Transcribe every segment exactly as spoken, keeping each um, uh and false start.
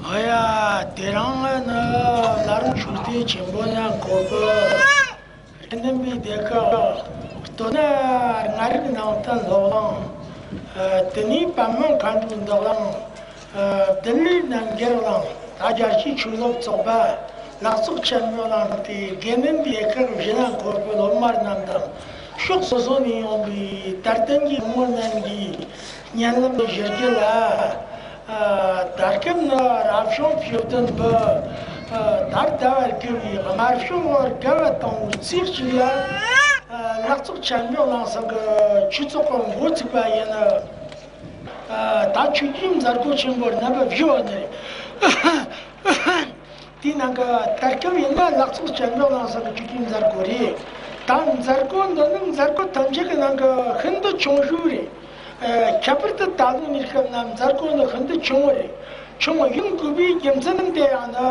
ཨ་ཡ། དེ་རིང་ནི་བླ་རུང་མཆོད་རྟེན་ཆེན་པོ་ན་འཁོད་པའི་རིགས་ལྡན་པའི་སྡེ་ཁག་ལྟོ་ན་ལྔ་རིག་ནང་བསྟན་སློབ་གླིང་། དེ་ནས་པདྨ་མཁའ་འགྲོའི་འདུ་གླིང་། ལྡི་ལི་རྣམ་རྒྱལ་གླིང་། ད་རྒྱལ་སྤྱིའི་ཆོས་སློབ་ཚོགས་པ། ལག་ཚོགས་ཆེན་མོའི་གླིང་། དེ་དགེ་འདུན་པའི་སྡེ་ཁག་བཞི་ན་འཁོད་པའི་སློབ་མ་རྣམས་དང་། ཕྱོགས་སོ་སོ་ནས་ཡོང་བའི་དད་ལྡན་གྱི་བུ་མོ་རྣམས་ཀྱིས་བརྙན་ལམ་ཞུ་རྒྱུ་ལ། ད་སྐབས་ནི་རབ་བྱུང་བཅུ་བདུན་པའི་ད་ཟླ་བར་དགུ་བའི་དམར་ཤོག་ལོར་དགའ་བ་དང་བོའི་ཚེས་གཅིག་ལ། ལག་ཚོགས་ཆེན་མོའི་གླིང་ཚང་གི་ཆོས་ཚོགས་ཀྱི་འགོ་ཚུགས་པ་ཡིན། ད་ཆོས་ཀྱི་མཛད་སྒོ་ཆེན་པོ་རྣམ་པ་བཞི་བ་ནི་རེད། དེའི་ནང་གི་ད་སྐབས་ཡིན་ན་ལག་ཚོགས་ཆེན་མོའི་གླིང་ཚང་གི་ཆོས་ཀྱི་མཛད་སྒོ་རེད། ད་མཛད་སྒོ་འདི་ནི་མཛད་སྒོ་ཐམས་ཅད་ཀྱི་ནང་གི་ཤིན་ཏུ་ཆུང་ཤོས་རེད། ཁྱད་པར་དུ་ད་ལོའི་གནས་སྐབས་ན་མཛད་སྒོ་འདི་ཤིན་ཏུ་ཆུང་བ་རེད། ཆུང་བ་ཡིན་དགོས་པའི་རྒྱུ་མཚན་དེ་ཡང་ནི།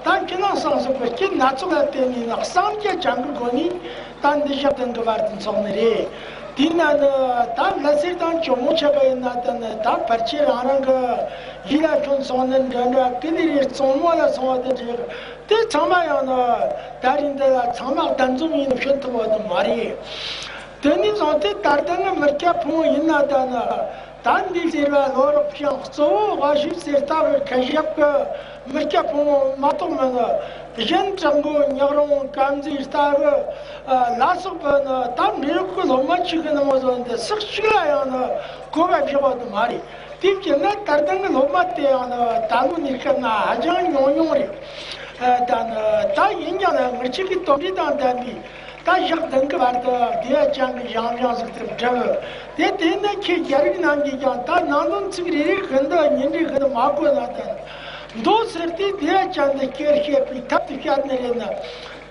ད་ཁྱེད་རང་སང་སོགས་པའི་རྐྱེན་སྣ་ཚོགས་ལ་བརྟེན་ནས་ནི་བསམ་རྒྱ་བཅངས་ཀྱི་སྒོ་ནས་ད་འདི་ཞག་བདུན་གྱི་བར་དུ་འཚོགས་ནི་རེད། དེས་ན་ནི་ད་ལྷ་སར་དང་ཇོ་མོ་ཆེ་ག་ཡིན་ན་ད་ནི་ད་ཕལ་ཆེར་རང་རང་གི་ཡིད་ལ་ཐོན་སོང་ནི་འདྲ་འདྲ་ཀི་ལི་རེ་གཙང་མ་ལ་སོང་བ་དེ་འདྲ་དེ་ཚང་མ་ཡང་ནི་ད་རིང་འདི་ལ་ཚང་མ་གདན་འཛོམས་ཡིན་ནི་ཤོད་ཐུབ་བ་དེ་མ་རེད། དེ་ནས་བཟུང་སྟེ་ད་ལྟ་ནི་མི་སྐྱ་ཕོ་མོ་ཡིན་ན་ད་ནི། ད་འདི་ཟེར་བ་ལོ་རབས་ཀྱང་གཙོ་བོ་དབའ་ཞིག་ཟེར་ལྟ་བུ་ཁ་ཞབས་ཀྱི་མི་སྐྱ་ཕོ་མོ་མ་གཏོགས་མིན་ནི། གཞན་བྲག་མགོ་ཉག་རོང་དཀར་མཛེས་ལྟ་བུ་ལ་སོགས་པ་ནི་ད་འབྲེལ་ཡོད་ཀྱི་སློབ་མ་གཅིག་གི་ནང་བཟོ་འདི་སུ་གཅིག་ལ་ཡང་ནི་གོ་བ་བཞག་པ་དེ་མ་རེད། དེ་བྱས་ན་ད་ལྟ་ནི་སློབ་མ་དེ་ཡང་ནི་ད་ལོ་ནས་བཤད་ན་ཧ་ཅང་ཉུང་ཉུང་རེད། ད་ནི་ད་ཡིན་ཀྱང་ནི་ངེད་ཅག་གི་དོན་འབྲས་དང་ལྡན་པའི། ད་ཞག་བདུན་གྱི་བར་དུ་བདེ་བ་ཅན་གྱི་ཞང་ཞུང་ཟིག་ཏུ་བསྒྲུབས། དེ་དེ་ནི་ཁྱེད་རྒྱ་རིགས་རྣམས་ཀྱིས་ཀྱང་ད་ནང་དོན་ཚིག་རེ་རེ་ཤིན་ཏུ་ཉིན་རེ་ཤིན་ཏུ་མ་གོ་ན་ད་མདོ་ཟེར་ཏེ་བདེ་བ་ཅན་དུ་སྐྱེར་བཤད་པའི་ཐབས་དེ་བཤད་ནི་རེད་ན།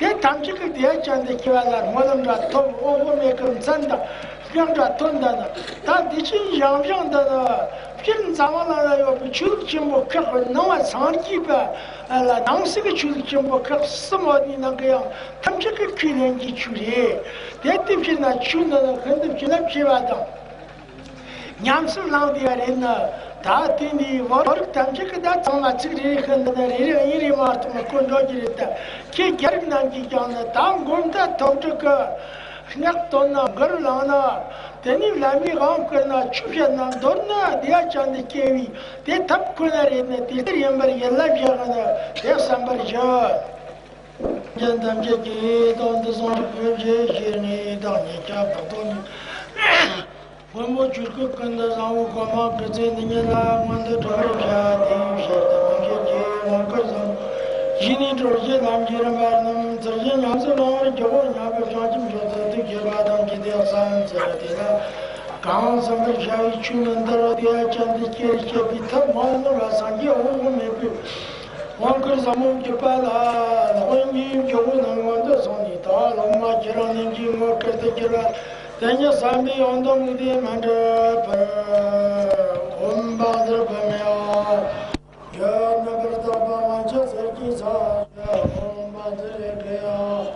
དེ་ཐམས་ཅད་ཀྱིས་བདེ་བ་ཅན་དུ་སྐྱེ་བ་ལ་སྨོན་ལམ་འདྲ་ཐོབ་འོ་འོ་མེད་ཀྱི་མཚན་དང་ ཡང་འདྲ་ཐོན་འདི་ནི། ད་འདི་ཕྱིར་ཡང་ཡང་འདི་ནི། སྤྱིར་འཛམ་བུ་གླིང་ལ་ཡོད་པའི་ཆོས་ལུགས་ཆེན་པོ་ཁག་གི་ནང་བ་སངས་རྒྱས་པ་ལ་ནང་གསེས་ཀྱི་ཆོས་ལུགས་ཆེན་པོ་ཁག་གསུམ་ཡོད་དེའི་ནང་གི་ཡང་ཐམས་ཅད་ཀྱི་ཁས་ལེན་གྱི་ཆོས་རེད། དེ་དེ་ཕྱིར་ན་ཆོས་འདི་ནི་ཤིན་ཏུ་བྱིན་རླབས་ཆེ་བ་དང་། ཉམས་སུ་བླངས་བསྡད་པ་རེད་ན། ད་དེ་འདི་བོད་རིགས་ཐམས་ཅད་ཀྱི་ད་ཚང་མ་ཚིག་རེ་རེ་ཤིན་ཏུ་ནི་རེ་རེ་གཉིས་རེ་མ་གཏོགས་མི་གོ་འགྲོ་གི་རེད་ད། ཁྱེད་རྒྱ་རིགས་རྣམས་ཀྱིས་ཀྱང་ནི་ད་མགོ་མཐའ་ཐོག་དྲུག་གི་སྔགས་བཏོན་ན་མགུར་བླངས་ན། དེ་ནས་བླ་མའི་དབང་བསྐུར་ན་ཆོས་བཤད་ན་མདོར་ན་བདེ་བ་ཅན་དུ་སྐྱེ་བའི་དེ་ཐབས་ཁོ་ན་རེད་ན། དེ་ལྟར་ཡིན་པར་ཡིད་ལ་བཞག་ན་དེ་བསམ་པར་ཞུ། ཅན་ཐམས་ཅད་ཀྱིས་དོན་དུ་བཟུང་གི་ཕེབས་ཞེས་ཞེས་ནས་བདག་ཉིད་ཀྱང་བདག་ཏུ་ནི། མགོན་པོ་ཆོས་སྐུ་ཀུན་ཏུ་བཟང་བོའི་གོ་འཕང་གི་ཚེ་འདི་ཉིད་ལ་མངོན་དུ་གྲོལ་བར་བྱ་སྟེ། ཞེས་དང་ཞེས་ཀྱི་དབང་བསྐུར་བཟང་། ཞི་གནས་གྲོལ་བྱེད་ལམ་གྱི་རིམ་པ་རྣམས་ཚུལ་བཞིན་ཉམས་སུ་བླང་བར་བགྱིའོ་སྙམ་པའི་བྱང་ཆུབ་མཆོག་ཏུ་ཐུགས་བསྐྱེད་པ་དང་། གལ་ཏེ་བསམ་ཚུལ་དེ་ལ་གང་གསན་པར་བྱ་བའི་ཆོས་ནི་འདི་རུ་བདེ་བ་ཅན་དུ་སྐྱེ་བར་བྱེད་པའི་ཐབས་མ་ནོར་བ་སངས་རྒྱས་དབང་པོ་མེད་པའི་དབང་བསྐུར་ཟབ་མོ་བརྒྱུད་པ་ལ་དབང་གི་མགྱོགས་པོ་རྣམས་མངོན་དུ་སོང་ནས། ད་སློབ་མ་ཁྱེད་རང་རྣམས་ཀྱིས་ངོ་སྐལ་དུ་གྱུར་པ་དེ་ཉིད་བསམ་པའི་དབང་དུ་དམིགས་ཏེ་མ་འདྲེས་པར་ཨོཾ་བཛྲ་བྷཱུ་མི་ཡ། ཡ་རྣམ་པར་དག་པ་དབང་ཕྱུག་གསེར་གྱི་ཚ། ཡ་ཨོཾ་བཛྲ་ཡེ་ཁེ་ཡ།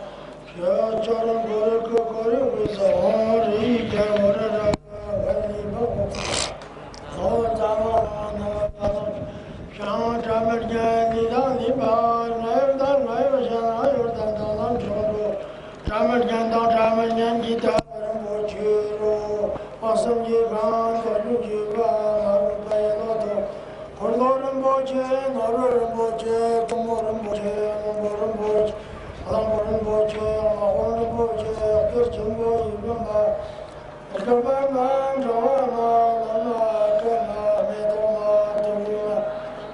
ཡ་ཅཱ་ར་གོ་རེ་ཀུ་གོ་རེ་ཧུ་ས་ཧོ་རེ་ཡི་ཀ་ཧོ་རེ་ར་ག་ཧ་ལི་བ་ཧོ། ཧོ་ཛ་མ་ཧོ་ན་བ་ལ་ཤང་ཏྲ་མ་རྒྱ་ལི་དང་ལི་བ་ང་ཡོ་དང་ང་ཡོ་ཤ་ང་ཡོ་དང་དང་ལམ་ཆོ་འགྲོ། ཏྲ་མ་རྒྱན་དང་ཏྲ་མ་རྒྱན་གྱི་ད་རིན་པོ་ཆེ་རོ། དཔག་བསམ་གྱི་ཁང་དུ་བཞུགས་བཞུགས་པ་མ་རུངས་པ་ཡི་ལོ་ཏོག་འཁོར་ལོ་རིན་པོ་ཆེ། ནོར་བུ་རིན་པོ་ཆེ། གཏུམ་མོ་རིན་པོ་ཆེ། སྔོན་པོ་རིན་པོ་ཆེ། གླང་པོ་རིན་པོ་ཆེ། དམག་དཔུང་རིན་པོ་ཆེ། གཏེར་ཆེན་པོ་ཡི་བློན་པ། སྒྲུབ་པ་མ་འགྲོ་བ་མ་ལམ་མ་སྐད་མ་མེ་ཏོག་མ་དུག་མ་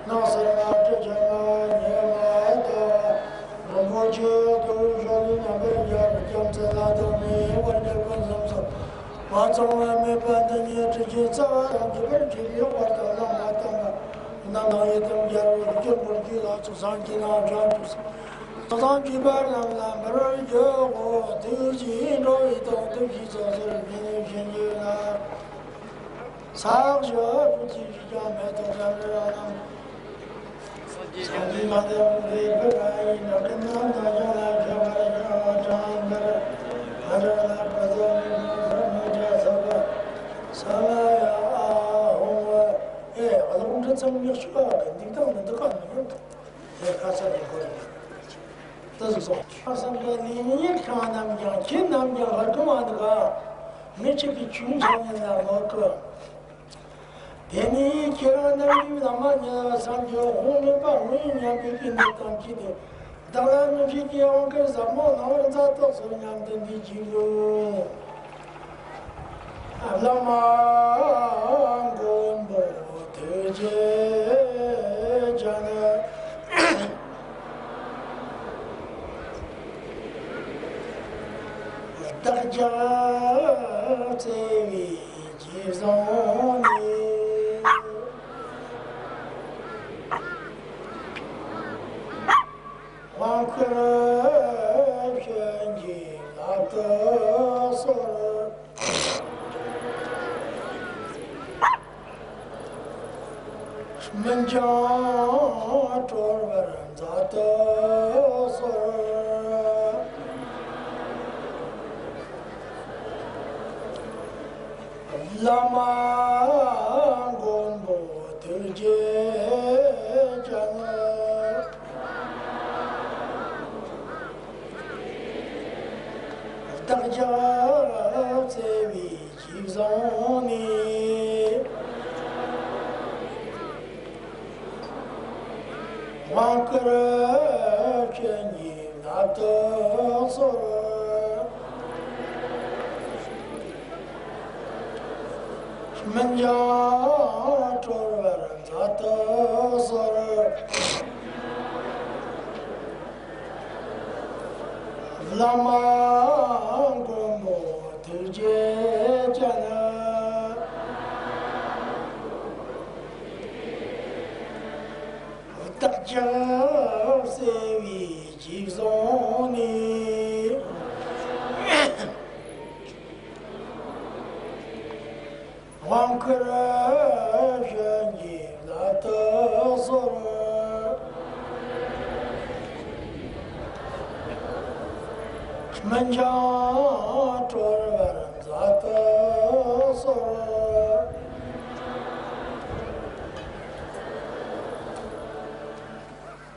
སྣང་སར་མ་སྤྲོས་བཅས་མ་ཉེས་མ་ད། རིན་པོ་ཆེ་དུ་ཞོ་ལི་ཉམས་པར་རྒྱལ་བའི་རྒྱལ་མཚན་ལ་དང་ནི་བར་རྒྱལ་ཀུན་བཟང་སོགས་མ་ཚང་བ་མེད་པ་འདི་ཉིད་དྲི་ཞིང་རྩ་བ་དང་གྱེས་པར་བྱེད་པའི་དཔལ་དང་བླ་མ་དམ་པ་རྣམས་དང་ཡི་དམ་རྒྱལ་བའི་སྐྱོབ་དགོངས་ཀྱི་ལ་ཚོགས་བསགས་ཀྱི་ལ་བྱང་ཆུབ་སེམས་ཚོགས་བསགས་ཀྱི་པ་རྣམས་ལ་འབུལ་བར་བགྱིའོ། དུས་ཀྱི་འགྲོ་བའི་དོན་དུ་ཞིག་ཚོགས་ཟེར་མི་ནུས་བྱིན་གྱིས་བརླབ། ས་ཞབས་ཀྱི་ཀྱང་མེ་ཏོག་འགྲམ་རེ་རང་རྣམས། སངས་རྒྱས་མ་ལས་འོངས་པའི་བུ་ར་ཡི་འགྲོ་ཀུན་རྣམས་དང་ཡང་ན་ཁྱོད་བར་ཡང་དྲང་བར་ང་ར་ལ་བུ་ཚོ་མི་དགོས་ཟེར་མི་འདྲ་ཟེར་བ་ས་ལ་ཡ་ཨ་ཧོང་བ་ཨེ་ཨ་ལོང་འདྲ་ཚང་མི་ཤི་བ་གི་འདུག་དང་མི་འདུག་ག་མི་ཡོང་། དེ་ཁ་ས་ནས་འཁོར་ཡོད། ད་གཟིགས་སོང་། ཁ་སང་གི་ལས་ཉེས་ཁང་རྣམས་ཀྱང་ཁྱེད་རྣམས་ཀྱང་ཧ་གོ་མ་འདུག་ག་མི་གཅིག་གིས་ཆུང་ཆུང་ཉིད་ལ་ནོར་གི། དེ་ནས་ཁྱེད་རང་རྣམས་ཀྱིས་བླ་མ་ཉེ་བ་སངས་རྒྱས་དབང་མེད་པ་དངོས་ཡིན་སྙམ་པའི་ཀུན་ནས་དམ་བཅས་ཏེ། བདག་ལ་མི་ཕྱེད་ཀྱི་དབང་བསྐུར་ཟབ་མོ་གནང་བར་མཛད་དོ་གསོལ་སྙམ་དུ་འདི་བགྱིའོ། བླ་མ་མགོན་པོ་ཐུགས་རྗེ་ཅན། བདག་ཅག་བརྩེ་བའི་རྗེས་བཟུང་ནས། དབང་བསྐུར་བྱིན་གྱིས་བརླབ་ཏུ་གསོལ། སྨིན་ཅིང་གྲོལ་བར་མཛད་དུ་གསོལ། བླ་མ་མགོན་པོ་ཐུགས་རྗེ་ཅན། བདག་ཅག་བརྩེ་བའི་རྗེས་བཟུང་ནས། དབང་བསྐུར་བྱིན་གྱིས་བརླབ་ཏུ་གསོལ། སྨིན་ཅིང་གྲོལ་བར་མཛད་དུ་གསོལ། བླ་མ་མགོན་པོ་ཐུགས་རྗེ་ཅན། བདག་ཅག་བརྩེ་བའི་རྗེས་བཟུང་ནས། དབང་བསྐུར་བྱིན་གྱིས་བརླབ་ཏུ་གསོལ། སྨིན་ཅིང་གྲོལ་བར་མཛད་དུ་གསོལ།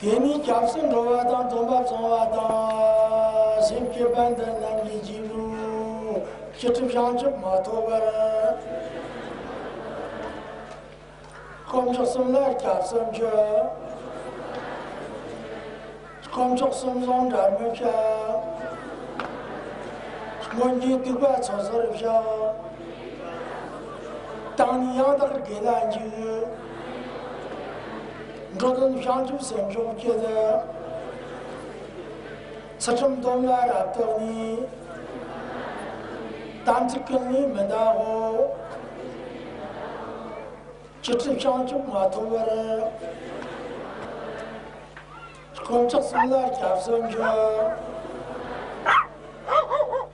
དེ་ནས་སྐྱབས་སུ་འགྲོ་བ་དང་སྡོམ་པ་བཟུང་བ་དང་སེམས་བསྐྱེད་པ་འདི་རྣམས་ཀྱི་རྗེས་ལུས་སྤྱི་སྒྲིབ་བྱང་ཆུབ་མ་ཐོབ་བར། དཀོན་མཆོག་གསུམ་ལ་སྐྱབས་སུ་མཆི། དཀོན་མཆོག་གསུམ་བཟང་དགྲར་མི་བྱ། སྔོན་གྱི་སྡིག་པ་སོ་སོར་བཤགས། བདག་ནི་ཡང་དག་དགེ་ལ་འཇུག། འགྲོ་དོན་བྱང་ཆུབ་སེམས་མཆོག་སྐྱེད། ཚུལ་ཁྲིམས་སྡོམ་ལ་རབ་བརྟགས་ནས། དམ་ཚིག་ཀུན་ལས་མི་འདའ་འོ། སྤྱི་སྒྲིབ་བྱང་ཆུབ་མ་ཐོབ་བར། དཀོན་མཆོག་གསུམ་ལ་སྐྱབས་སུ་མཆི།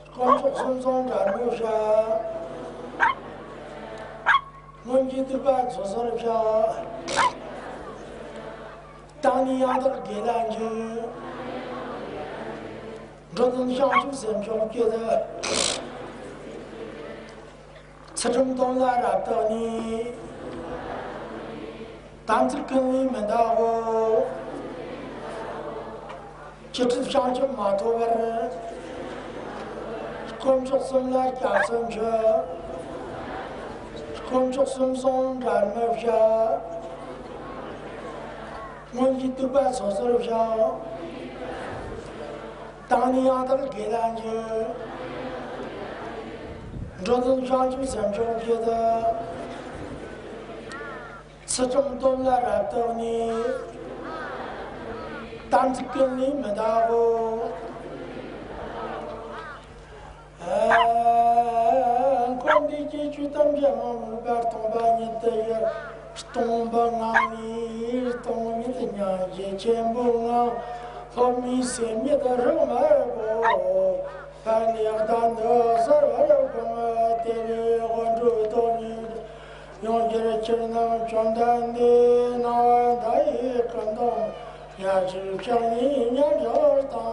དཀོན་མཆོག་གསུམ་བཟང་དགྲར་མི་བྱ། སྔོན་གྱི་སྡིག་པ་སོ་སོར་བཤགས། བདག་ནི་ཡང་དག་དགེ་ལ་འཇུག། འགྲོ་དོན་བྱང་ཆུབ་སེམས་མཆོག་སྐྱེད། ཚུལ་ཁྲིམས་སྡོམ་ལ་རབ་བརྟགས་ནས། དམ་ཚིག་ཀུན་ལས་མི་འདའ་འོ། སྤྱི་སྒྲིབ་བྱང་ཆུབ་མ་ཐོབ་བར། དཀོན་མཆོག་གསུམ་ལ་སྐྱབས་སུ་མཆི། དཀོན་མཆོག་གསུམ་བཟང་དགྲར་མི་བྱ། སྔོན་གྱི་སྡིག་པ་སོ་སོར་བཤགས། བདག་ནི་ཡང་དག་དགེ་ལ་འཇུག། འགྲོ་དོན་བྱང་ཆུབ་སེམས་མཆོག་སྐྱེད། ཚུལ་ཁྲིམས་སྡོམ་ལ་རབ་བརྟགས་ནས། དམ་ཚིག་ཀུན་ལས་མི་འདའ་འོ། འཁོར་འདས་ཀྱི་ཆོས་ཐམས་ཅད་མ་མོས་པར་སྟོང་པ་ཉིད་དུ་ཡལ། སྟོང་པ་ངང་ལས་སྟོང་ཉིད་མྱང་འདས་ཆེན་པོའི་ངང་། སློབ་མའི་སེམས་ཉིད་རང་མལ་གོ། ཕན་ཡོན་གདན་དུ་གསལ་བར་བསྒོམ། དེ་ལས་དབང་སྒྲུབ་སྟོང་ཉིད་ཡོངས་གྱུར་ཕྱིར་ནམ་བཅོམ་ལྡན་འདས་སྣང་བ་མཐའ་ཡས་སྐུ་མདོག་དམར་ཞིང་ཕྱག་གཉིས་མཉམ་སྦྱོར་དང་།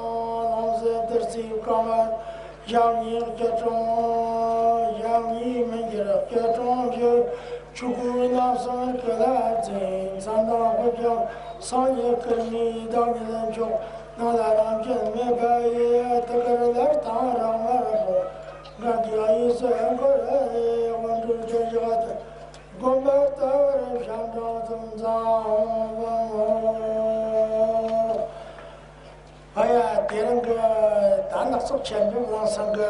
ལྷུང་བཟེད་བདུད་རྩིས་བཀང་བ་ཞབས་གཉིས་སྐྱིལ་ཀྲུང་། ཞབས་གཉིས་མི་འགྱུར་སྐྱིལ་ཀྲུང་བཞུགས། ཆོས་སྐུ་རྣམ་གསུམ་སྐུ་ལ་བརྩེགས། མཚན་དང་དབུ་རྒྱན་སངས་རྒྱས་སྐུ་ནི་བདག་ཉིད་མཆོག་སྣང་ལ་རང་རྒྱུད་མེད་པ་ཡི། ཐུགས་ཀར་ལྷ་དང་རཀྨ་པོ། འགག་གི་དབྱིངས་སུ་འཁོར་བའི་དབང་སྒྲུབ་ཀྱི་ཞགས་དུ་བསྒོམ་པ་ལྟ་བུར་ཞབས་འབྲིང་ཙམ་ཙམ་འོང་བའོ། ཨ་ཡ། དེ་རིང་གི་ད་ནག་ཚོགས་ཆེན་པོའི་གླིང་ཚང་གི་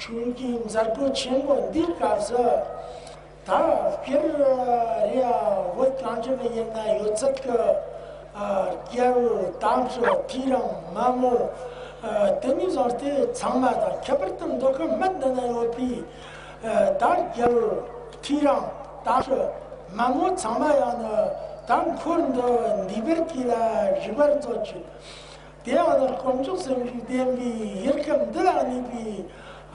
ཆོས་ཀྱི་མཛད་སྒོ་ཆེན་པོ་འདིའི་སྐབས་སུ། ད་སྤྱིར་རེད་ཡ། བོད་གངས་ཅན་གྱི་ཡུལ་ན་ཡོད་ཚད་ཀྱི་ཨ་རྒྱལ་པོ་དམ་སྲི་ཐེའུ་རང་མ་མོ། ཨ་དེ་ནས་བཟུང་སྟེ་ཚང་མ་དང་ཁྱད་པར་དུ་མདོ་ཁམས་སྨད་འདི་ན་ཡོད་པའི་ཨ་ད་རྒྱལ་པོ་ཐེའུ་རང་དམ་སྲི་མ་མོ་ཚང་མ་ཡང་ནི་ད་འཁོར་འདི་འདུས་པར་གྱིས་ལ་བཞུགས་པར་མཛོད་ཅིག། དེ་ཡང་ནི་དཀོན་མཆོག་གསུམ་གྱི་བདེན་པའི་ཡུལ་ཁམས་འདི་ལ་གནས་པའི་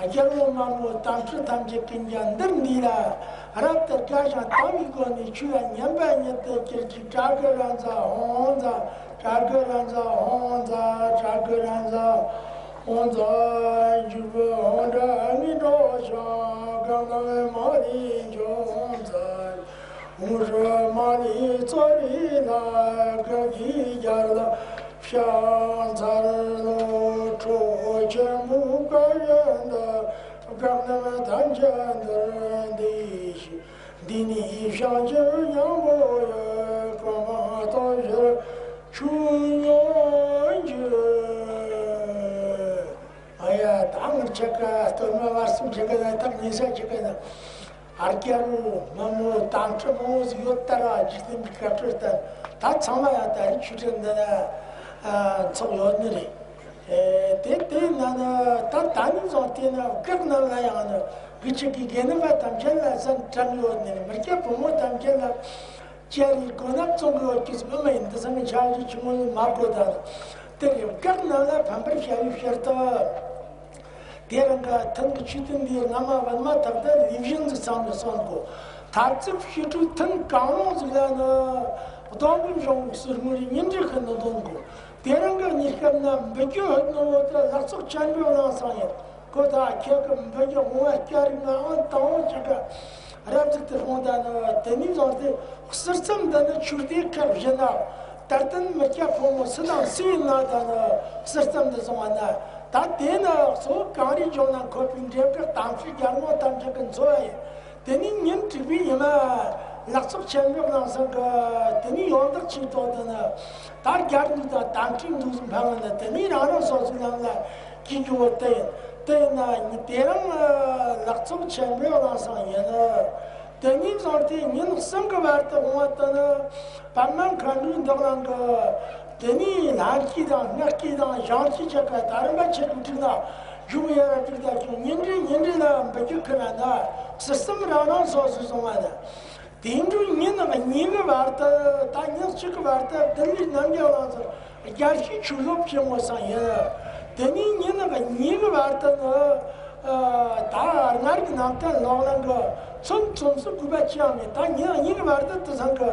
རྒྱལ་པོ་མ་མོ་དམ་སྲི་ཐམས་ཅད་ཀུན་ཀྱང་འདིར་འདུས་ལ། རབ་ཏུ་དགའ་ཞིང་དང་བའི་སྒོ་ནས་ཆོས་ལ་ཉན་པ་ཉིད་དུ་གྱུར་ཅིག། ཏྲ་གི་ར་ཛ་ཧོང་ཛ། ཏྲ་གི་ར་ཛ་ཧོང་ཛ། ཏྲ་གི་ར་ཛ་ཧོང་ཛ། འཇུག་པའི་ཧོང་སྒྲ་སྔོན་འགྲོ་ཞིང་། སྐབས་རྣམས་མ་ལུས་འབྱུང་མཛད། ཧཱུྃ་ཧྲཱིཿ་མ་ལུས་རྩ་བྲིས་ལ། སྐབས་ཀྱི་རྒྱ་ལ་ཕྱག་འཚལ་ལོ། ཁྲོ་བོ་ཆེན་པོའི་བཀའ་བཞིན་དུ། སྐབས་རྣམས་ཐམས་ཅད་འདིར་འདུས་ཤིག། འདི་ནི་ཕྱག་རྒྱའི་སྙིང་པོ་ཡི། གོ་འཕང་ཐོབ་ཕྱིར་ཆོས་ཉན་གྱིས། ཨ་ཡ། ད་ངར་ཆེ་ཀ་སྟོད་སྨད་བར་གསུམ་ཆེ་ཀ་ན་ཐག་ཉེ་ས་ཆེ་ཀ་ན། ཨ་རྒྱལ་པོ་མ་མོ་དམ་སྲི་མང་པོ་ཟིག་ཡོད་ད་ར། འཇིག་རྟེན་པའི་སྐད་ཁྲོད་དུ་ད་ཚང་མ་ཡང་ད་རིག་ཆོས་ཁྲིད་འདི་ན་ཚོགས་ཡོད་ནི་རེད། ཨེ་དེ་དེ་ན་ནི་ད་ད་ནི་བཟུང་དེ་ན་བགེགས་རྣམས་ལ་ཡང་ནི་གི་ཆེ་གི་དགེ་འདུན་པ་ཐམས་ཅད་ལ་སེམས་ཁྲལ་ཡོད་ནི་རེད། མི་སྐྱ་བུ་མོ་ཐམས་ཅད་ལ་ཅེ་རི་གོ་ནག་བཙོང་གི་ཡོད་ཀྱི་ཟིག་མ་ཡིན། འདི་ཚང་གི་ཆ་རྒྱུས་ཆུང་ངུ་མ་གོ་ད་དེ་རེད། བགེགས་རྣམས་ལ་ཕན་པར་བྱ་བའི་ཕྱིར་དུ། དེ་རིང་གི་ཐུན་གྱི་ཆོས་ཐུན་འདིའི་སྔ་མ་བར་མ་ཐག་ཏུ་ལས་གཞི་འཛུགས་ཙམ་ལ་སོང་གོ། ཐབས་ཚུལ་ཞི་ཁྲོའི་ཐུན་གང་རུང་ཟིག་ལ་ནི་སྡོམ་པའི་གཞུང་ལུགས་སུ་དངོས་ཉིན་རེ་ཁུར་ནི་འདོན་གོ། དེ་རིང་གི་གནས་སྐབས་ན་འབུལ་རྒྱུ་ཕུལ་ནི་བོ་དེ་ལག་ཚོགས་ཆེན་པོའི་གླིང་ཚང་ཡིན། ཁོ་ཐག་ཁྱེད་ཀྱི་འབུལ་རྒྱུ་བོང་བ་སྐྱ་རིགས་ང་ཨང་དང་བོ་ཅིག་གི་རབ་ཟིག་ཏུ་སོང་ད་ནི་དེ་ནས་བཟུང་སྟེ་གསེར་རྩམ་འདི་ནི་ཆོས་སྡེ་ཁག་བཞི་ན་དར་སྟོན་མི་སྐྱ་ཕོ་མོ་སུ་དང་སུ་ཡིན་ན་ད་ནི་གསེར་རྩམ་འདི་བཟུང་བ་ན། ད་དེ་ནི་གཙོ་བོ་གངས་རིའི་ལྗོངས་ན་འཁོད་པའི་འབྲས་བུ་གཏམ་ཤེས་རྒྱལ་དབང་ཐམས་ཅད་ཀྱི་འཚོ་བ་ཡིན། དེ་ནས་ཉིན་དྲུག་པའི་ཉི་མ་ལག་ཚོགས་ཆེན་པོའི་གླིང་ཚང་གི་དེ་ནས་ཡོན་བདག་ཆོས་ཚོགས་དེ་ནི་ད་རྒྱལ་འདུག་དང་དམ་ཁྲིད་འདུག་འཕང་བ་ནི་དེ་ནས་རང་རང་སོ་སོའི་ལམ་ལ་གྱེས་རྒྱུ་བོ་དེ་ཡིན། དེ་ཡིན་ན་དེ་རིང་ལག་ཚོགས་ཆེན་པོའི་གླིང་ཚང་ཡིན། དེ་ནས་བཟུང་སྟེ་ཉིན་གསུམ་གྱི་བར་དུ་འོང་བ་དེ་ནི་པདྨ་མཁའ་འགྲོའི་འདུ་ཁང་གི་དེ་ནས་ལྷ་བསྐྱེད་དང་སྔགས་བསྐྱེད་དང་བྱང་ཆུབ་ཀྱི་བཀའ་དར་མ་ཆེ་དྲུག་ལ་བཞུགས་ཡ་ར་དྲུག་ད་ཀྱང་ཉིན་རེ་ཉིན་རེ་ལ་འབུལ་རྒྱུ་ཁུར་ན་ན་གསེར་རྩམ་རང་རང་སོ་སོའི་བཟུང་བ་ན། དེ་འཕྲོ་ཉིན་གཉིས་ཀྱི་བར་དུ་ད་ཉིན་གཅིག་གི་བར་དུ་ལྡི་ལི་རྣམ་རྒྱལ་གླིང་ཚང་རྒྱལ་སྤྱིའི་ཆོས་སློབ་ཆེན་མོ་ཚང་ཡིན། དེ་ནས་ཉིན་གཉིས་ཀྱི་བར་དུ་ནི་ད་སྔར་གྱི་ནང་བསྟན་ལག་ལེན་གྱི་ཚོམས་ཚོམས་སུ་དགོས་པ་ཅི་ཡང་མེད། ད་ཉིན་གཉིས་ཀྱི་བར་དུ་དེ་ཚང་གི་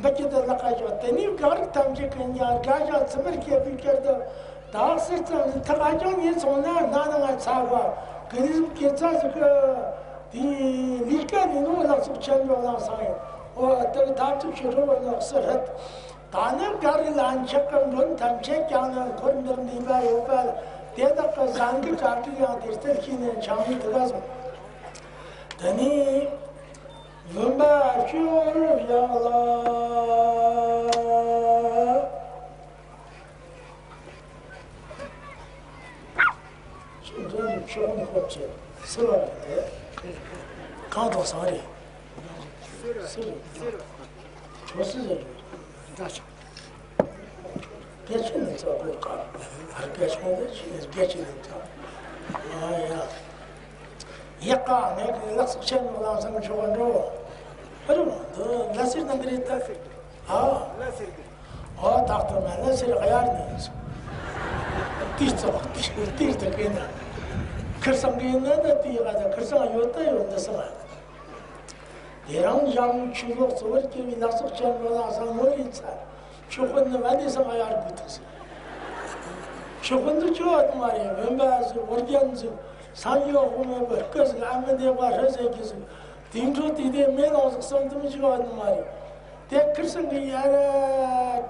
འབུལ་རྒྱུ་དེ་ལག་ཁ་ཞོག་དེ་ནས་གང་རིགས་ཐམས་ཅད་ཀྱིས་ཀྱང་དགའ་ཞིང་ཚིམ་པར་བྱེད་པའི་ཕྱིར་དུ། ད་གསེར་རྩམ་ནི་ཐག་ཨ་ཅང་ཉིད་སོང་ན་སྣ་ནང་ང་ཚ་བ་གི་ལི་སུམ་ཁྱེད་ཚ་ཟིག་གི་དེའི་ལས་ཀ་ནི་ནོ་ལག་ཚོགས་ཆེན་པོ་གླིང་ཚང་ཡིན། འོ་དེ་གི་ཐབས་ཚུལ་ཞི་ཁྲོ་བོ་ནག་སི་རེད། ད་ནི་ག་རེ་ལ་འཆི་ཁར་མགྲོན་ཐམས་ཅད་ཀྱང་ནི་འཁོར་འདིར་འདུས་པ་ཡོད་པ་ལ་དེ་དག་གི་བཟང་གི་གྲ་སྒྲིག་ཡང་དེ་ལྟར་བྱས་ནས་འཆང་མི་ཐུབ་པ་སོང་། དེ་ནས་བུམ་པ་ཕྱི་བོར་བཞག་ལ། ཁྱེད་འགྲོ་ནས་ཕྱོགས་ནས་ཤོར་བྱས་སུ་ལ་རེད། གང་དང་སང་རེད། སུ་རེད། ཁྱོད་སུ་ཟེར་རེད། འདྲ་ཆགས། སྐད་ཆ་ནི་ཚ་དགོས་ཀ་ཧར་སྐད་ཆ་ནི་ཆི་ནི་སྐད་ཆ་ནི་ཚ། ཨ་ཡ། ཡག་ག་ངས་ཀྱི་ལག་སོགས་ཆེན་མོ་ལ་སང་ཆོག་ག་འགྲོ། ཨ་རུ་འདི་ལ་སེར་ནང་གི་རེད་ད། ཨ། ཨ་ཏག་ཏག་ན་ལ་སེར་ག་ཡར་ནས། ཏིར་ཙོག་ཏིར་ཏིར་ཏི་ཀེ་ན། ཁིར་སང་གི་ན་ད་ཏི་ག་ད་ཁིར་སང་ཡོད་ད་ཡོད་འདི་སང་། དེ་རང་ཡང་ཆོས་ལོག་གཙོ་བོར་གྱུར་པའི་ལག་སོགས་ཆེན་མོ་ལ་སང་ངོ་རེ་ཚ། ཆོས་དཔོན་ནི་བན་དེ་སང་ཡར་དགོས་ཐུག་ཟིག་ཆོས་དཔོན་དུ་ཆོས་བ་དུ་མ་རེད། བོན་པ་ཟིག་ཨོ་རྒྱན་ཟིག་སངས་རྒྱས་དབུ་མེད་པའི་སྐུ་ཟིག་ཨ་མི་དེ་བ་ཧྲ་ཟེར་གྱི་ཟིག་དེ་འཕྲོ་དེ་དེ་མེ་ལོང་ཟིག་གསང་དུ་མི་ཆོས་བ་དུ་མ་རེད། དེ་ཁིར་སང་གི་ཡར་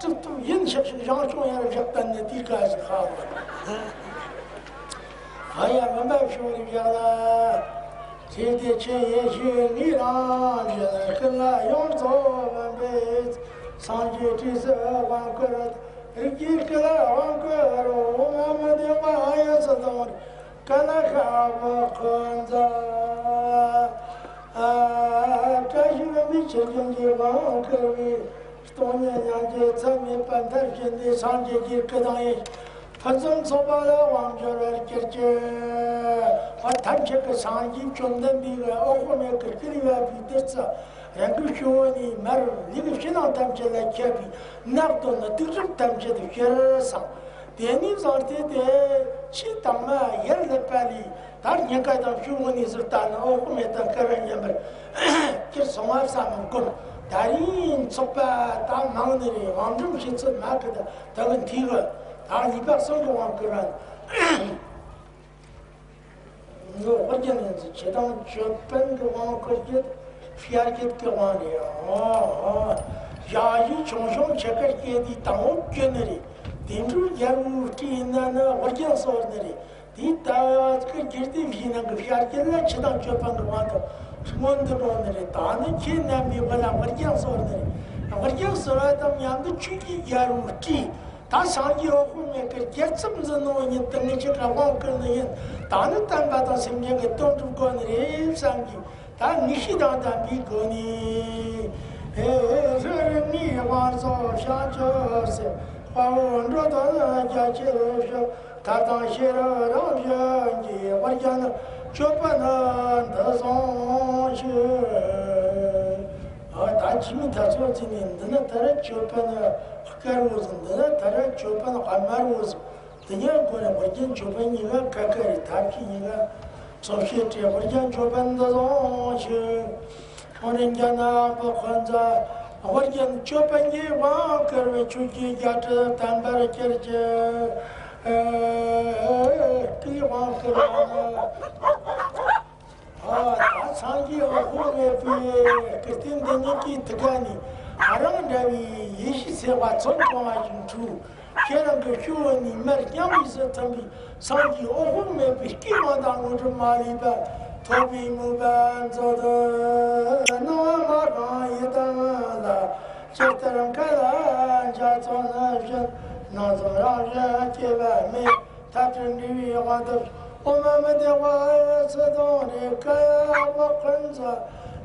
གྲུབ་ཐུབ་ཡིན་ཤག་ཤག་ཞང་ཆུང་ཡར་བཞག་བསྟན་ནས་དེ་ག་ཟིག་ཧ་བ། ཨ་ཡ་མུན་པ་ཤོར་བཞག་ལ། ཁྱེད་དེ་ཆེ་ཡེ་ཤེས་ངེས་རང་བཞིན་ཀུན་ལ་ཡོངས་རྫོགས་བམ་པས། སངས་རྒྱས་བཀྲིས་སུ་དབང་བསྐུར། རིགས་ཀྱི་སྐུ་ལ་དབང་བསྐུར་རོ། འོ་མ་མི་ལྡན་པ་ཨ་ཡ་སི་དང་ཀ་ལ་ཤ་བ་ཁོ་ཛ། བཀྲ་ཤིས་པདྨའི་ཆུ་རྒྱུན་གྱིས་དབང་བསྐུར་བའི། སྟོང་ཉིད་མྱང་འདས་ཚད་མེད་པ་མཐར་ཕྱིན་ཏེ་སངས་རྒྱས་ཀྱི་སྐུ་དང་ཡེ་ཕུན་སུམ་ཚོགས་པ་ལ་དབང་འབྱོར་བར་གྱུར་ཅིག་ཨ་ཐམས་ཅད་ཀྱི་སངས་རྒྱས་བཅོམ་ལྡན་འདས་ཀྱི་འོད་དཔག་མེད་ཀྱི་སྐུ་ལས་བབས་པའི་བདུད་རྩི་རང་གི་སྤྱི་བོ་ནས་མར་ལུས་ཀྱི་ཕྱི་ནང་ཐམས་ཅད་ལ་ཁྱབ་པའི་ནག་དོན་ནི་སྡིག་སྒྲིབ་ཐམས་ཅད་དུ་ཞི་རུ་སངས། དེ་ནས་བཟུང་སྟེ་དེ་ཕྱིའི་དྭངས་མ་ཡར་ལེབ་པ་ལས། ད་སྙིང་ག་དང་ཕྱི་དབུགས་ནས་ཟུར་ལྟ་ན་འོད་དཔག་མེད་དང་སྐལ་བ་མཉམ་པར་གྱུར་སོང་བ་བསམ་བསྒོམ། ད་རིང་ཚོགས་པ་ད་མང་ནི་རེད། དབང་སྒྲུབ་བྱེད་ཚུལ་མ་གི་ད་ད་གི་འཐུས་གི་ད་ལུས་པ་གསུམ་གི་དབང་བསྐུར་བ། ནོ་ཧོར་རྒྱན་ཡིན་ཚུལ་ཆེ་དང་ཅོད་པན་གི་དབང་བསྐུར་གྱི་བཤད་རྒྱུད་གི་དབང་རེད། ཨོ་ཧོ། ཞག་བཞི་ཆུང་ཆུང་ཆེ་ཁར་སྐྱེས་དུས་དང་པོ་སྐྱོན་ནི་རེད། དེ་འཕྲོ་རྒྱལ་པོའི་སྤྲུལ་ཡིན་ན་ནི་ཧོར་རྒྱན་གསོལ་ནི་རེད། དེའི་ལྟ་བ་ཀྱི་རྒྱུད་སྡེ་བཞིའི་ནང་གི་བཤད་རྒྱུད་ལ་ཆེ་དང་ཅོད་པན་གྱི་དབང་དུ་མངོན་དུ་འགྲོ་ནི་རེད། ད་ནི་ཁྱེད་རྣམ་པའི་བུ་ལ་ཧོར་རྒྱན་གསོལ་ནི་རེད། ཧོར་རྒྱན་གསོལ་བ་དང་མཉམ་དུ་ཆོས་ཀྱི་རྒྱལ་པོའི་སྤྲུལ། ད་སངས་རྒྱས་འོད་དཔག་མེད་ཀྱི་རྒྱལ་ཚབ་འཛིན་ནོ་ཉིད་དུ་ངེད་ཅག་གི་དབང་བསྐུར་ནི་ཡིན། ད་ནི་བསྟན་པ་དང་སེམས་ཅན་གྱི་དོན་སྒྲུབ་དགོས་ནི་རེད་བསམ་གྱི། ད་ངེས་ཤེས་དང་ལྡན་པའི་སྒོ་ནས། ཨེ་ཧེ་རི་ངའི་དབང་སོགས་བྱང་ཆུབ་སེམས། དཔའ་བོ་འགྲོ་དོན་རྒྱ་ཆེར་ཤོག་ཐར་དང་ཤེས་རབ་རང་བཞིན་གྱི་དབུ་རྒྱན་ཅོད་པན་འདི་བཟུང་ཞིག་ཨ་ད་ཕྱི་མི་ད་ཚོ་ཚེ་ནས་འདི་ནི་ད་རེས་ཅོད་པན་དཀར་བོ་ཟིག་འདི་ནི་ད་རེས་ཅོད་པན་དམར་བོ་ཟིག་དེ་ཉིད་སྒོ་ནས་ཝར་རྒྱན་མཆོད་པ་གཉིས་ཀ་ཁ་ཁ་རེ་ཐབས་ཤེས་གཉིས་ཀ་ཚོམས་ཤེས་བྲལ། ཝར་རྒྱན་མཆོད་པ་འདི་བཟང་ཞིང་། འོ་ན་རྒྱ་ནག་པ་ཁོ་ཚ་ཝར་རྒྱན་མཆོད་པ་གཉིས་དབང་བསྐུར་བའི་ཆོས་ཀྱི་རྒྱ་གྲལ་དམ་པར་གྱུར་ཅིག། ཨེ་ཀྱི་དབང་བསྐུར་བ། ཨ་ད་སངས་རྒྱས་འོད་དཔག་མེད་པའི་སྐུ་རྟེན་འདི་ཉིད་ཀྱི་ཐུགས་ཀ་ནས་ཨ་རང་འདྲ་བའི་ཡེ་ཤེས་སེམས་དཔའ་ཚོམ་གང་བ་ཞིག་འཁྲུགས། ཁྱེད་རང་གི་སྤྱི་བོ་ནས་མར་སྙིང་དབུས་སུ་ཐིམ་པའི་སངས་རྒྱས་འོད་དཔག་མེད་པའི་སྐུའི་དབང་དང་དངོས་གྲུབ་མ་ལུས་པ་ཐོབ་པའི་མོས་པ་མཛོད་དུ་སྣང་བ་མ་གང་ཡི་དམ་ལ། ཇི་ལྟར་མཁའ་ལ་འཇའ་ཚོན་བཞིན། སྣང་ཙམ་རང་བཞིན་སྐྱེ་བ་མེད། ཐབས་ཀྱིས་འབྲས་བུའི་དབང་དུ། ཨོཾ་ཨ་མི་དྷེ་ཝཱ་ཨཱ་ཡ་སིདྡྷི་ཧཱུྃ་རེ་ཀ་ཡ་བ་ཀུན་ཏུ།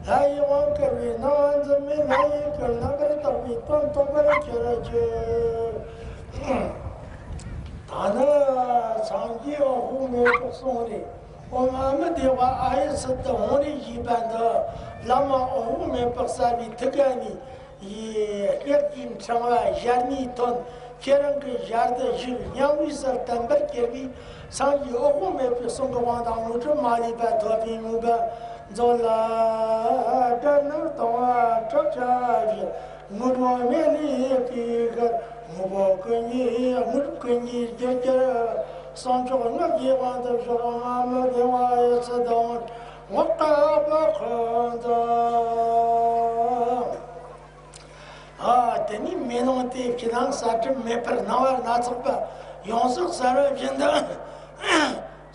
ལྷ་ཡི་དབང་བསྐུར་བས་སྣང་བ་འཛིན་མེད་ལྷ་ཡི་སྐུ། རྣམ་པར་དག་པའི་དོན་རྟོགས་པར་གྱུར་ཅིག། ད་ནི་སངས་རྒྱས་འོད་དཔག་མེད་པའི་གསུང་རེད། ཨོཾ་ཨ་མི་དྷེ་ཝཱ་ཨཱ་ཡ་སིདྡྷི་ཧཱུྃ་རེ་ཞེས་པ་འདི་བླ་མ་འོད་དཔག་མེད་པ་གསལ་བའི་ཐུགས་ཀ་ནས། ཡི། སྐད་ཀྱི་འཕྲེང་བ་ཞལ་ནས་ཐོན། ཁྱེད་རང་གི་ཞལ་དུ་ཞུགས། སྙིང་དབུས་སུ་དམ་པར་གྱུར་པའི་སངས་རྒྱས་འོད་དཔག་མེད་པའི་གསུང་གི་དབང་དང་དངོས་གྲུབ་མ་ལུས་པ་ཐོབ་པའི་མོས་པ་མཛོད་ལ། དགྲ་ནག་དང་བ་ཁྲག་ཆ་བཞིན། དངོས་གྲུབ་མེ་ལི་ཀའི་ཤར། དངོས་པོ་ཀུན་གྱི་དངོས་གྲུབ་ཀུན་གྱི་རྒྱལ་གྱུར། གསང་མཆོག་སྔགས་ཀྱི་དབང་དུ་ཕྱོགས། ཨོཾ་ཨ་མི་དྷེ་ཝཱ་ཨཱ་ཡ་སིདྡྷི་ཧཱུྃ། ངག་གི་བ་ཀུན་ཏུ། ཨ། དེ་ནས་མེ་ལོང་དེ་ཕྱི་ནང་གསལ་འགྲིབ་མེད་པར་སྣང་བ་སྣ་ཚོགས་པ་ཡོངས་སུ་གསལ་བ་བཞིན་དུ།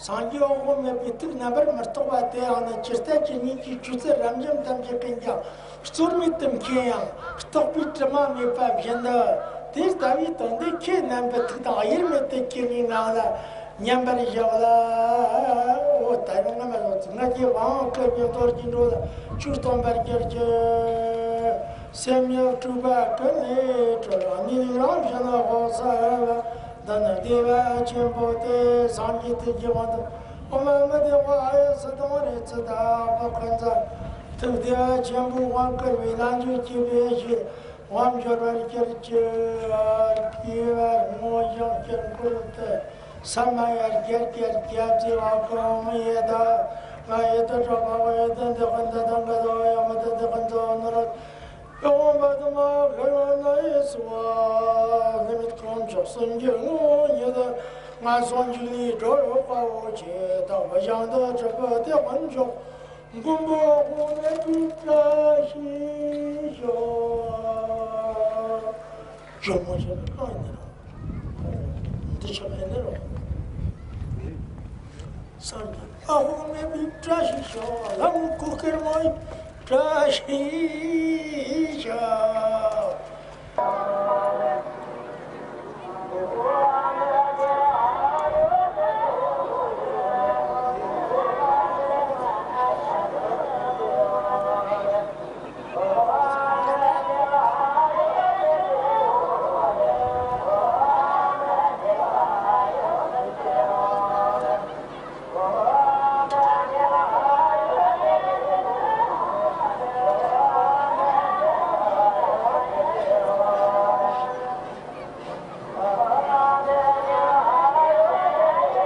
སངས་རྒྱས་འོད་དཔག་མེད་པའི་ཐུགས་རྣམ་པར་མི་རྟོག་པ་དེའང་ནི་ཇི་ལྟ་ཇི་སྙེད་ཀྱི་ཆོས་ཚུལ་རབ་འབྱམས་ཐམས་ཅད་ཀུན་ཀྱང་རྩོལ་མེད་དུ་མཁྱེན་ཡང་རྟོག་པའི་དྲི་མ་མེད་པ་བཞིན་དུ། དེ་ལྟ་བུའི་དོན་འདི་ཁྱེད་རྣམ་པའི་ཐུགས་དང་དབྱེར་མེད་དུ་གྱུར་པའི་ངང་ལ་མཉམ་པར་བཞག་ལ། འོ་ད་རུང་ང་མ་ལོ་ཚིག་ང་རྒྱལ་དབང་བསྐུར་བའི་རྡོ་རྗེ་འགྲོ་ལ་ཆོས་སྟོན་པར་གྱུར་ཅིག། སེམས་ཉིད་སྤྲུལ་པ་ཀུན་ལས་གྲོལ། གཉིད་རང་བཞིན་དབང་གསལ་བ། འདི་ནི་བདེ་བ་ཆེན་པོ་སྟེ། སངས་རྒྱས་ཐུགས་ཀྱི་དབང་དུ། ཨོཾ་ཨ་མི་དྷེ་ཝཱ་ཨཱ་ཡ་སིདྡྷི་ཧཱུྃ་རེ་ཙི་དག་པ་ཀུན་ཏུ། ཐུགས་བདེ་བ་ཆེན་པོའི་དབང་བསྐུར་བས་ལམ་འཇུག་གི་བདེ་གཤེགས་དབང་འབྱོར་བར་གྱུར་ཅིག། སྐྱེ་བ་སྔོ་ཞིང་དཀྱིལ་འཁོར་དུ། ས་མ་ཡ་བརྒྱད་བརྒྱད་བརྒྱད་ཅེས་བ་ཀུན་ཡེ་ད། ང་ཡེ་ད་གྲོགས་པ་ཡེ་ད་འདི་ཀུན་ད་དང་ག་ད་ཡ་མ་ད་འདི་ཀུན་ད་ནོར། ཡོང་བ་དུ་མ་ཁ་ཡོང་ན་ཡེ་སུ་བ། ལྷ་མི་དཀོན་མཆོག་སུམ་བརྒྱ་ངོ་ཉིད་དུ། ང་སོང་འཇུག་ལས་གྲོལ་ཡོད་པའོ་ཆེ། དག་པ་ཞང་དུ་གྲུབ་པ་དེ་དཀོན་མཆོག་མགོན་པོ་དབུ་མའི་བཀྲ་ཤིས་ཤོག། ཇོ་མོ་ཆེ་ཨ་ནི་རོ། འདི་ཆ་ཨ་ནི་རོ། སངས་རྒྱས་ཨ་དབུ་མའི་བཀྲ་ཤིས་ཤོག། ལྷ་མོ་སྐུ་སྐེར་མོའི་བཀྲ་ཤིས་ཤོག།